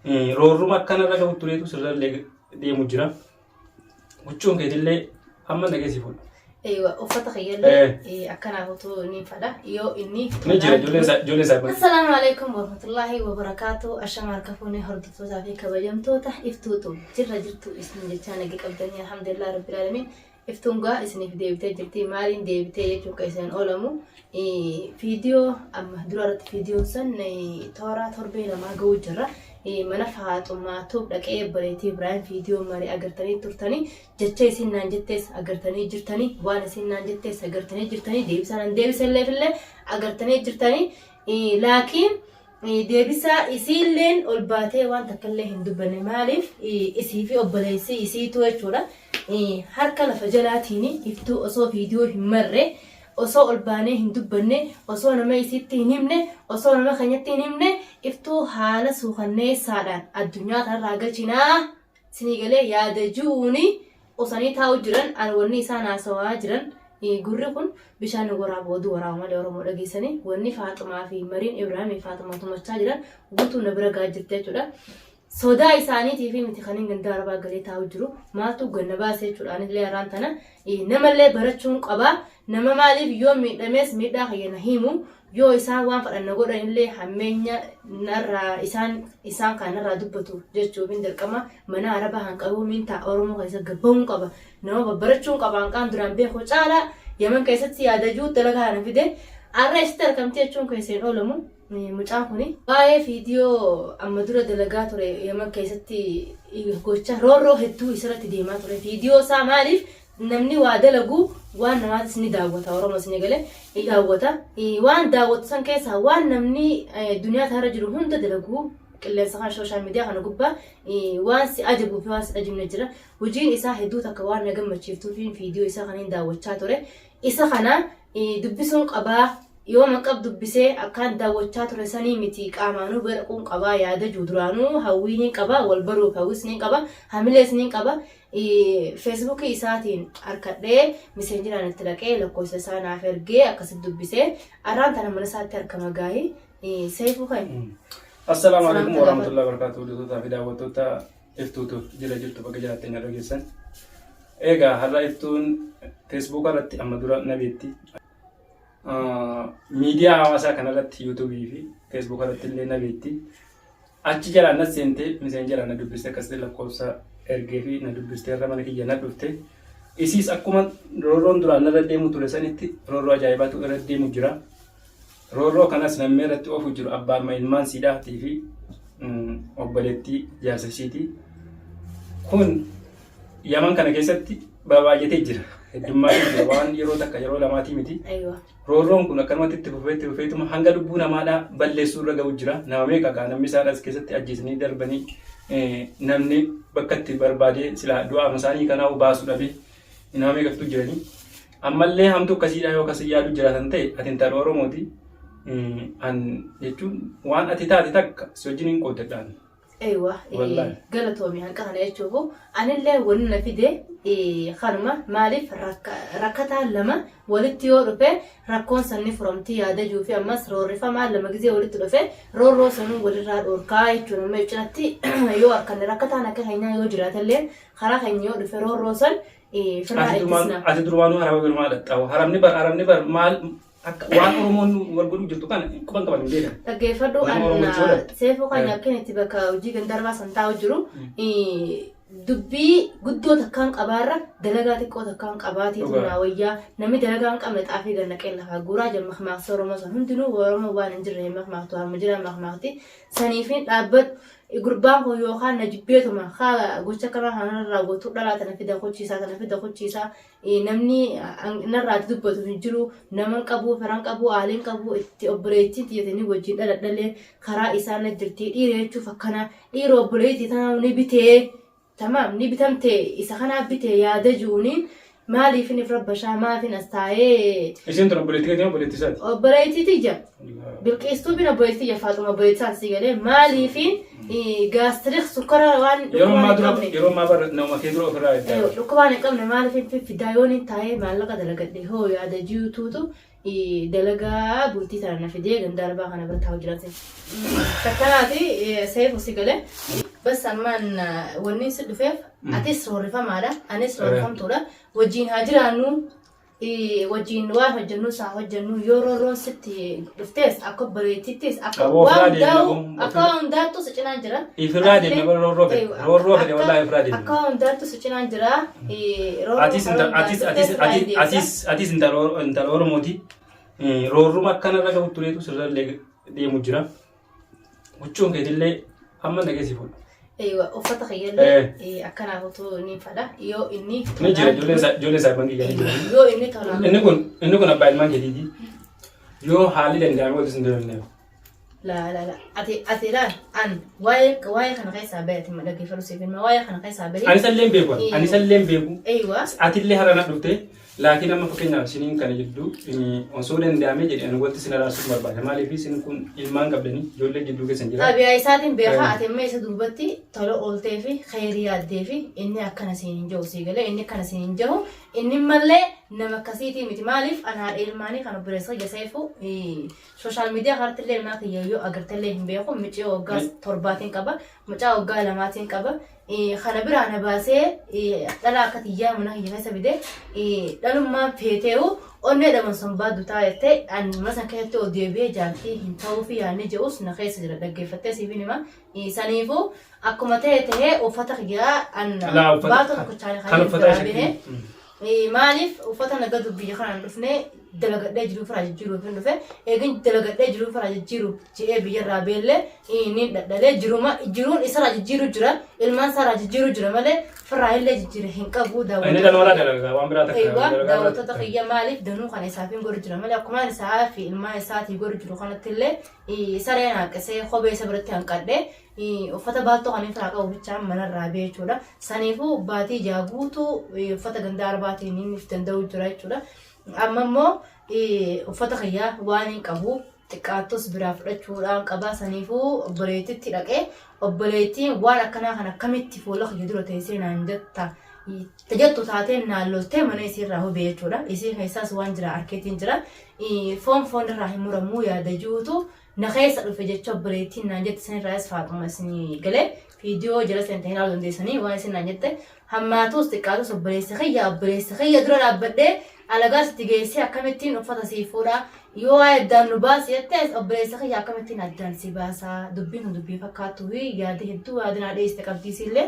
Roorruma akkanarra gahu tureetu sirrallee deemu jira. Huccuun keetillee hamma nagee si fuudha. Eewa uffata kiyyallee akkanaaf utuu ni fadha yoo inni Ni jira ijoolleen isaa ijoolleen isaa. Assalaamu alaikum warahmatullahi wabarakaatu. Ashama harka fuunee hordoftootaa fi kabajamtoota iftuutu jirra jirtu isin jechaa naga qabdanii, alhamdulillah rabbil alamin. Iftuun gaa isiniif deebitee jirti. Maaliin deebitee jechuun kan isin oolamu, viidiyoo amma dura irratti viidiyoon san toora torbee 2 ga'uu jirra. Mana Faaxumaa Tuub dhaqee obboleettii Ibraahim viidiyoo marii agartanii turtanii, jecha isin naan jettees agartanii jirtanii, waan isin naan jettees agartanii jirtanii, deebisaa naan deebiselleefillee agartanii jirtanii. Laakiin deebisaa isiilleen ol baatee waan takkallee hin dubbanne. Maaliif? Isii fi obboleessi isiitu jechuudha harka lafa jalaatiin Iftuu osoo viidiyoo hin marre, osoo ol baanee hin dubbanne, osoo nama isiitti hin himne, osoo nama keenyatti hin himne, Iftuu haala suukanneessaadhaan addunyaa kanarraa galchinaa sinii galee yaada ji'uuni qusanii taa'u jiran. An wanni isaan haasawaa jiran gurri kun bishaan waraaba, oduu waraaba malee. Oromoo dhageessanii, wanni Faaxumaa fi mariin Ibraahimii Faaxumaa tumachaa jiran guutuu na bira gaa jirti jechuudha. Sodaa isaaniitii fi miti kan hin ganda arabaa galee taa'u jiru maaltu ganna baase jechuudha. Anillee har'aan tana namallee barachuun qaba. Nama maaliif yoo miidhamees miidhaa kiyya na himu, yoo isaan waan fadhan na godhan illee hammeenya narraa isaan isaan kan narraa dubbatu jechuuf hin dirqama mana arabaa hanqabuu miin ta'a Oromoo keessa gabbahuun qaba. Nama babbarachuun qaba hanqaan duraan beeku caalaa Yaman keessatti yaadajuu dalagaa kana fide har'a isitti argamte jechuun keessa hin oolamu. Mucaan kuni waa'ee viidiyoo amma dura dalagaa ture Yaman keessatti gocha roorroo hedduu isarratti deemaa ture. Viidiyoo isaa maaliif namni waa dalagu waan namaatis ni daawwata, Oromoos ni gale ni daawwata. Waan daawwatu san keessaa waan namni duniyaa tanarra jiru hunda dalagu, qilleensa kana social media kana gubbaa waan si ajabuu fi waan si ajibne jira. Hojiin isaa hedduu takka waan na gammachiiftuuf viidiyoo isaa kan hin daawwachaa ture. Isa kana dubbisuun qabaa, yoo maqab dubbisee akkaan daawwachaa ture sanii miti, qaamaanuu bira dhaquun qabaa yaada jiru duraanuu hawwii ni qaba, wal baruuf hawwis ni qaba, hamilees ni qaba. Feesbuukii isaatiin harkadhee miseenjiraan itti dhaqee lakkoofsa isaa naaf ergee akkasitti dubbisee arraan tana mana isaatti harkama gaahii seefuu kan. Assalaamu alaikum warahmatullahi wabarakatuh. Hordoftoota fi daawwattoota Iftuutu jira jirtu, bakka jiraattan irra geessan. Egaa har'a Iftuun Feesbuuka irratti amma dura na beekti. Miidiyaa hawaasaa kanarratti yuutuubii fi Feesbuuka irratti illee na beekti. Achi jalaan na seentee miseenjaraan na dubbiste, akkasitti lakkoofsa ergee fi na dubbiste, irra mana kiyya na dhufte. Isiis akkuma roorroon duraan narra deemu ture sanitti roorroo ajaa'ibaatu irra deemu jira. Roorroo kanas namni irratti oofu jiru abbaan ilmaan siidhaatii fi obboleettii jaarsa ishiiti. Kun Yaman kana keessatti baay'atee jira. Heddummaatee jira. Waan yeroo takka yeroo lamaatii miti. Roorroon kun akkanumatti itti fufee itti fufeetuma hanga lubbuu namaadhaa balleessuu irra ga'u jira. Nama meeqa gaa namni isaan as keessatti ajjeesanii darbanii, namni bakka itti barbaadee silaa du'aama isaanii kanaa baasuu dhabee nama meeqatu jiranii. Ammallee hamtu akkasiidha yoo akkasii yaadu jiraatan ta'e, ati intala Oromooti. An jechuun waan ati taate takka si wajjin hin qooddadhaan. Eeywa. Wallaahi. Galatoomi hanqa kana jechuufu anillee wanni na fide kanuma. Maaliif rakkataan lama walitti yoo dhufe rakkoon san ni furamti yaada jiru fi ammas roorrifamaan lama gizee walitti dhufe roorroo sanuu walirraa dhoorkaa jechuun amma cinatti yoo harkanne, rakkataan akka keenyaa yoo jiraatellee karaa keenya yoo dhufe roorroo san firraa ittisna. Ati durumaanuu harama birumaa dhaxxaawu. Haramni bar maal akka waan Oromoon wal godhuu jirtu kana quban qaban hin beekan. Dhaggeeffadhu. Nama Oromoo Anna jooladha. Seefuu kan akkan itti bakka hojii gandarbaa san taa'u jiru dubbii guddoo takkaan qabaarra dalagaa xiqqoo takkaan qabaatiitu naa wayyaa. Namni dalagaa hin qabne xaafii gannaqee lafaa guuraa jira. Makmaaksa Oromoo san hundinuu Oromoo waan hin jirre hin makmaaktu, harma jira makmaakti saniifin dhaabbadhu. Gurbaan kun yookaan na jibbeetuma haa gocha akkanaa kanarra raawwatu, dhalaa tana fida kuchiisaa, tana fida kuchiisaa, namni narraati dubbatu hin jiru, nama hin qabu, fira hin qabu, aalii hin qabu. Itti obboleettiin tiyyatanii wajjin dhaladhalee karaa isaan na jirti. Dhiira jechuuf akkana, dhiira obboleettii tana ni bitee, tamaam ni bitamte, isa kanaaf bitee yaada jiruuniin maaliifin if rabbashaa, maaliifin as taa'ee. Isheen tun obboleettii keetii moo obboleettii isaati? Obboleettii tiyya. Bilqiistuu bin obboleettii tiyya Faaxuma obboleettii isaati si galee maaliifin gaastirik sukkara waan Yeroo dhukkubaan ammaa hin dura qabne. Yeroo ammaa bara nama kee dura ofirraa eddaa. Dhukkubaan hin qabne maaliifin fiffidaa yoon hin taa'ee maallaqa dalagadhe hoo yaada jiruutu. Dalagaa bultii tana na fidee ganda arbaa kana bira taa'u jira. Takkanaati seefu si galee. Bas ammaan wanni si dhufeef atis roorrifamaadha anis roorrifamtuudha wajjin haa jiraannu wajjin waan hojjennus haa hojjennu yoo roorroon sitti dhuftees akka obboleettittis akka Aboo waan ofirraa deemna hundaa'u aboo. akka waan hundaattu si cinaan jira. Ifirraa deemna bara roorroo fedhe. Roorroo fedhe wallaahi ifirraa deemna. Akka waan hundaattu si cinaan jira. Atis intal atis atis atis atis atis intala intala Oromooti. Roorruma akkanarra gahu tureetu sirrallee deemu jira. Huccuun keetillee amma nagee si fuudha. Eeywa uffata kiyyallee akkanaaf utuu ni fadha yoo inni Ni jira ijoolleen isaa ijoolleen isaa ilmaan kiyyaa ni jira. Yoo inni tolaan Inni kun inni kun abbaa ilmaan keetiiti. Yoo haalli danda'ame walitti sin deemne. La la la ati ati laal an waa'ee waa'ee kana keessaa bahe ati dhaggeeffadhu siif hima waa'ee kana keessaa bahe. Ani sallee hin beeku ani sallee hin beeku. Eeywa Atillee har'a na dhufte laakiin amma fakkeenyaaf isiniin kana jidduu osoo danda'amee jedhe ani walitti isin araarsuun barbaada. Maaliif isin kun ilmaan qabdanii ijoollee jidduu keessan jira. Xabiyaa isaatiin beekaa ati amma isa duubatti tola ooltee fi kheyrii yaaddee fi inni akkana siin hin jiru sii galee inni akkana siin hin jiru inni mallee nama akkasiitii miti maaliif an haadha ilmaanii kan obboleessa kiyya seefu sooshaal miidiyaa kanatti illee ilmaan kiyya yoo agartellee hin beeku micii waggaa torbaatiin qaba mucaa waggaa lamaatiin qaba Kana biraa na baasee dhalaa akka tiyyaa mana kiyya keessa fide dhalummaan feeteewu onnee dhaban sun baaddu taa jettee an mana san keessatti ol deebi'ee jaartii hin ta'uufi yaadni je'us na keessa jira dhaggeeffattee siif hin hima. Saniifuu akkuma ta'e ta'ee uffata kiyyaa an Laa uffata baatoo tokkochaan kan kan uffataa biraa bine. shakkii. Maaliif uffata naga biyya kanaan dhufne dalagadhee jiruu firaa jijjiiruuf hin dhufe eegin dalagadhee jiruu firaa jijjiiruuf je'ee biyyarraa beellee ni dhadhalee jiruma jiruun isarraa jijjiiru jira ilmaan isaarraa jijjiiru jira malee firraa illee jijjiire hin qabu Inni dhalumarraa dalagaa waan biraa takka Eeyyaa dalagaa daawwattoota kiyya maaliif danuu kana isaaf hin godhu jira malee akkumaan isaa fi ilmaan isaatii godhu jiru kanatti illee sareen hanqisee kophee isa biratti hanqadhee uffata baaltoo kan inni firaa qabu bichaan manarraa ba'e jechuudha. Saniifuu baatii ja'a guutuu uffata ganda arbaatiin inni of danda'u jira jechuudha. Amma immoo uffata kiyyaa waan hin qabu xiqqaattus biraa fudhachuudhaan qaba. Saniifuu obboleettitti dhaqee obboleettiin waan akkanaa kan akkamitti fuula kiyya dura teessee naan jetta jettu taateen naan loltee mana isiirraa hubee jechuudha. Isii keessaas waan jira arkeetiin jira. Foon foon irraa hin muramuu yaada jiruutu na keessa dhufe jecha obboleettiin naan jette sanirraayis Faaxuma isinii galee viidiyoo jala seentanii ilaaluu dandeessanii waan isin naan jette hammaatus xiqqaatus obboleessa kiyya obboleessa kiyya dura dhaabbadhee alagaas itti geessee akkamittiin uffata sii fuudha yoo waa'ee addaan nu baasi jettees obboleessa kiyya akkamittiin addaan si baasaa dubbiin kun dubbii fakkaattuu fi yaada hedduu yaada naa dhiyeessite qabdiisiillee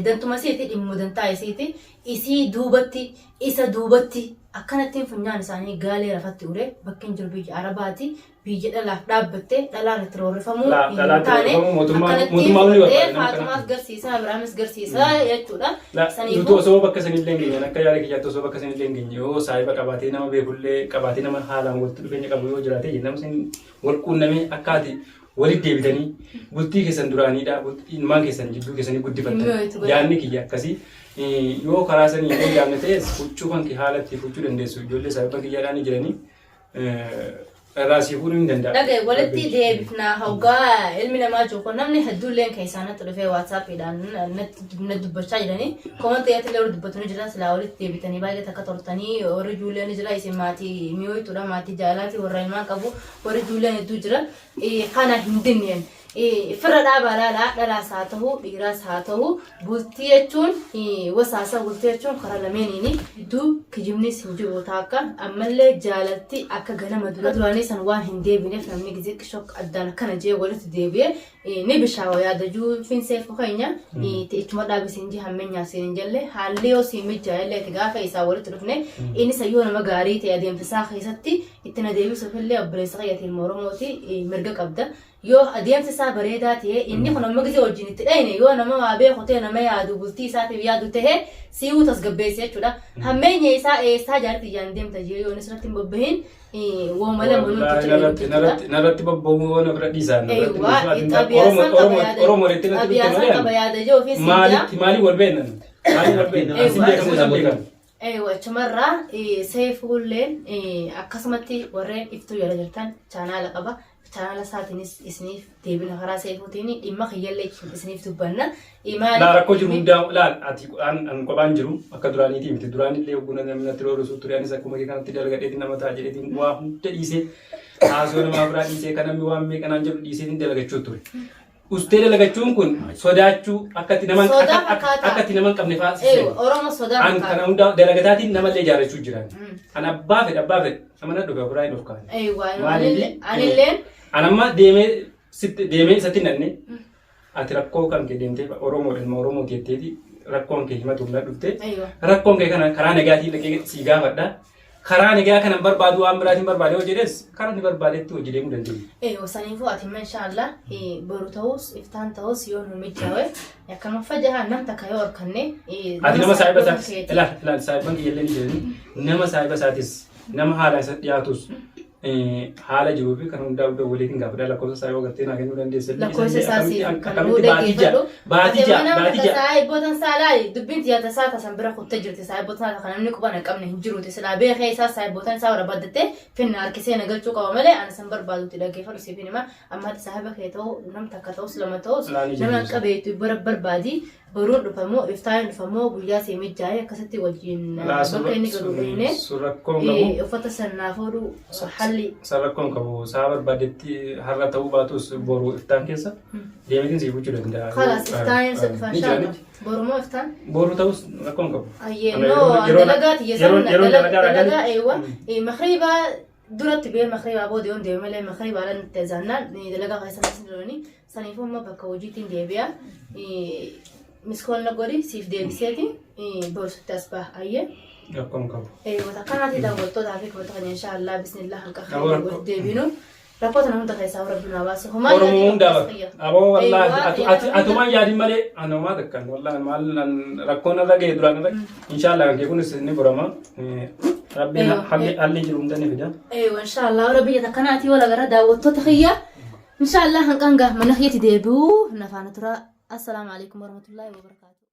dantuma isiiti dhimmu dantaa isiiti isii duubatti isa duubatti akkanattiin funyaan isaanii gaalee lafatti ure bakki jiru biyya arabaati biyya dhalaaf dhaabbatte dhalaan itti roorrifamuu Laa- hin dhalaatti taane roorrifamuu mootummaan- akkanattiin mootummaan ni fudhattee barbaada nama kana. Faaxumaas garsiisaa Abiraamis garsiisaa jechuudha. La, nuti Saniifuu osoo bakka sanillee hin geenye akka yaada kiyyaatti osoo bakka sanillee hin geenye yoo saahiba qabaatee nama beekullee qabaatee nama haalaan walitti dhufeenya qabu yoo jiraate nama san wal quunnamee akka ati walitti deebitanii bultii keessan duraaniidha ilmaan keessan jidduu keessanii guddifattan yaadni kiyya akkasii yoo karaa sanii hin danda'amne ta'es huccuu kan kee haala itti fuuchuu dandeessu ijoollee saahiba kiyyaadhaan jiranii irraa sii fuudhuu hin danda'a. Dhagaye walitti deebifnaa hoggaa ilmi namaa jiru kun namni hedduulleen keessaa natti dhufee waatsaappiidhaan na dubbachaa jiranii komantii irratti illee warri dubbatu ni jira silaa walitti deebitanii baay'ee takka tortanii warri ijoollee ni jira isin maatii mi'ooytuudha maatii jaalaati warra ilmaan qabu warri ijoolleen hedduu jira Kana hin dinneen. Firra dhaabaa laalaa dhalaas haa ta'u dhiiraas haa ta'u bultii jechuun wasaasa bultii jechuun karaa lameeniini hedduu kijibnis hin jiru taakka ammallee jaalalti akka ganama dura duraanii san waan hin deebineef namni gizee qishoo addaan akkana jee walitti deebi'ee ni bishaawa yaada juufiin seefu keenya ittuma dhaabisiin jee hammeenyaa siin hin jelle haalli yoo siin mijaa'ellee itti gaafa isaa walitti dhufne inni sayyoo nama gaarii ta'e adeemsa isaa keessatti itti na deebisuuf illee obboleessa kiyya ilma Oromooti mirga qabda. Yoo adeemsi isaa bareedaa ta'e inni kun amma gisee wajjin itti dhayne yoo nama waa beeku ta'e nama yaadu bultii isaatiif yaadu ta'e si'uu tasgabbeessa jechuudha. Hammeenya isaa eessaa jaarti iyyaan deemta jee yoo inni sirratti hin bobbahin woomala Wallaahi narratti narratti narratti bobba'uu waan ofirra dhiisaa narratti Eewwa, dhiisuu ati Oromoo itti natti xabiyaa dhufte san qaba malee yaada jee ofiis maalitti maaliin wal beeknan maaliin wal beeknan asin beekamu isin beekamu. Eewa achumarraa seefuulleen akkasumatti warreen iftuu jala jirtan chaanaala qaba. Chaanala isaatiinis isiniif deebina karaa seefuutiin dhimma kiyyallee isiniif dubbanna. Laa rakkoo jiru hundaa laal ati an kophaan jiru akka duraaniitii miti duraanillee hogguu namni natti roorrisu ture anis akkuma kee kanatti dalagadheetiin nama ta'a jedheetiin waa hunda dhiisee haasoo namaa biraa dhiisee kan namni waan meeqanaan jedhu dhiiseetiin dalagachuu ture. Ustee dalagachuun kun sodaachuu akka itti nama Sodaa akka fakkaata. itti nama hin qabne fa'aa si Eewa, seena. Oromoo sodaa An fakkaata. kana hundaa dalagataatiin namallee ijaarrachuu jiran. An abbaa fedhe nama na dhufe biraa hin of kaane. Eewa, Maaliif? anilleen An amma deemee sitti deemee isatti nanne ati rakkoo kan kee deemtee Oromoo ilma Oromoo jetteeti rakkoon kee himatuuf na dhufte. Eewa. Rakkoon kee kana karaa nagaatiin dhaqee sii gaafadha. Karaa nagaa kanan barbaadu waan biraatiin barbaade yoo jedhes karaa inni barbaadetti hojii deemuu dandeenya. Eewa saniifuu ati immoo inshaallah boru ta'us iftaan ta'us yoo nu mijjaawe akkama fajaha nam takka yoo horkanne Ati nama saahiba isaatis ilaal ilaal saahiban kiyyallee ni jedhani nama saahiba isaatis nama haala isa dhiyaatus haala jiruu fi kan hundaa hunda waliin gaafadha lakkoofsa isaa yoo gartee naa kennuu dandeesse illee Lakkoofsa isallee isaa siif akkamitti kan akkamitti nuu baatii ja'a dhaggeeffadhu. baatii ja'a baatii ja'a Saahibotan saalaa dubbiin tiyya tasaa tasan bira kuttee jirti saahibotan isaa kan namni quban hin qabne hin jiruuti silaa beekee isaa saahibotan isaa barbaaddattee finna harkisee na galchuu qaba malee ani san barbaadutti dhaggeeffadhu siif hin hima amma ati saahiba kee ta'uu nam takka ta'us lama ta'us Laanii nama jiru. qabeetu bara barbaadi boruun dhufamoo iftaan dhufamoo guyyaa sii mijaa'ee akkasitti wajjin Laa bakka inni galu dhufnee sun rakkoon qabu. uffata san naa fuudhu halli San rakkoon qabu saa barbaadetti har'a ta'uu baatus boru iftaan keessa deemeetiin sii bulchuu danda'a. Khalas iftaan isa dhufa Ni jira inshallah. miti. Boru moo iftaan? Boru ta'us rakkoon qabu. Ayyee Ana no yeroo- dalagaa tiyya yeroo- san yeroo dalagaa dalagaa ragaa- eewwa makriibaa duratti bee makriibaa booda yoon deeme malee makriibaa lan tazaannaan dalagaa keessa nas lolanii saniifuu amma bakka hojiitiin deebi'a. Miskool na godhi siif deebiseeti boru sitti as baha ayyee. Rakkoon qabu. Wata kanaati daawwattootaa fi kabajtoota keenya inshaallah bismillah hanqa Aboo rakkoo- deebinu rakkoo tana hunda keessaa rabbi nu haa baasu. Homaa Oromoo yaadin hundaa akkas bara. fayya. Aboo wallaahi Eewwa, atu yaada ati hunda- atumaan yaadin malee ana homaa takkan wallaahi maal an rakkoon irra ga'e duraan irra inshaallah kan kee kunis ni furama. Rabbiin Eewwa, halli halli jiru hunda ni fida. Eewwa inshaallah rabbi jata kanaati wal agarra daawwattoota kiyya. Inshaallah hanqaan gaa mana kiyyatti deebi'uu nafaana tura. Assalaamu alaikum warahmatullahi wabarakatuh.